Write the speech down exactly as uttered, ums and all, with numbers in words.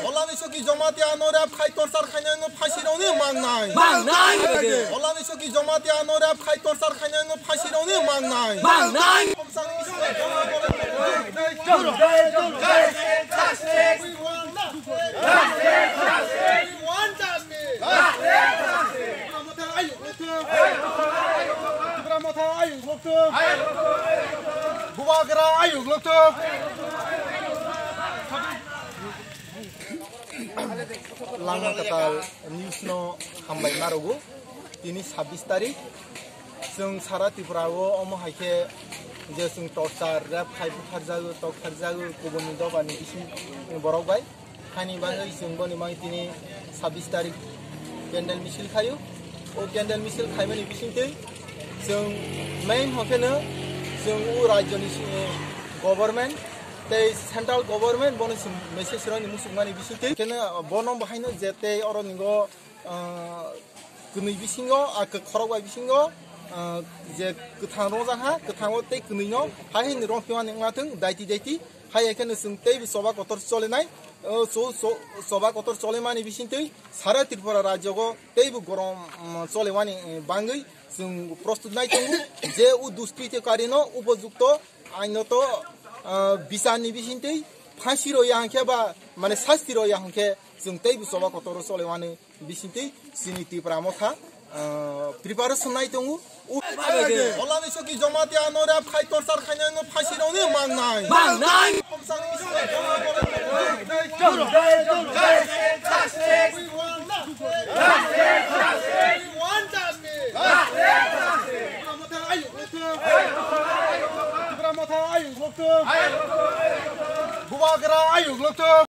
Olani soki Jamatia no rep khai torchar khainai no phasi roni mangnai. Mangnai. Olani soki Jamatia no rep khai torchar khainai no phasi roni mangnai. Mangnai. Bubagra ayuk lokto. Langma Kwtal News no hambai marugo. Tini sabbish tarik. Chwng sara Tripura o omo hai khe je chwng torchar, rep khai butharjago, tokharjago, kubuni dophani bising borok bai. Hani bagwi chwng boni bagwi tini sabbish tarik candle misil khaio. O candle misil khaimani bisingtwi chwng main hokeno chwng o rajyoni si-, government tei central government bono chwng message rwni muchungmani bisingtwi. Keno bono bahaino je tei oro ningo, ah, kwnwi bisingo, ah, kwkhorok bai bisingo, ah, je kwthang rojak ha, kwthango tei kwnwino hai hai ni rong phimani wngna thwng, daiti daiti. Hai hai kheno chwng teibo choba kotor cholenai, o cho-, cho-, choba kotor cholemani bisingtwi sara Tripura rajyogo teibo gorom, mm, cholemani, eh, bangwi chwng prostut nai tongo je o duskritikari no upojukto aino to, ah, bicharni bisingtwi phasi rwya hwnkhe ba mane sasti rwya hwnkhe chwng teibo choba kotor cholemani bisingtwi chini Tipra Motha, ah, preparation nai tongo. U-, Olani soki Jamatia no rep khai torchar khainai no phasi roni mangnai. Mangnai. Bubagra ayuk lokto.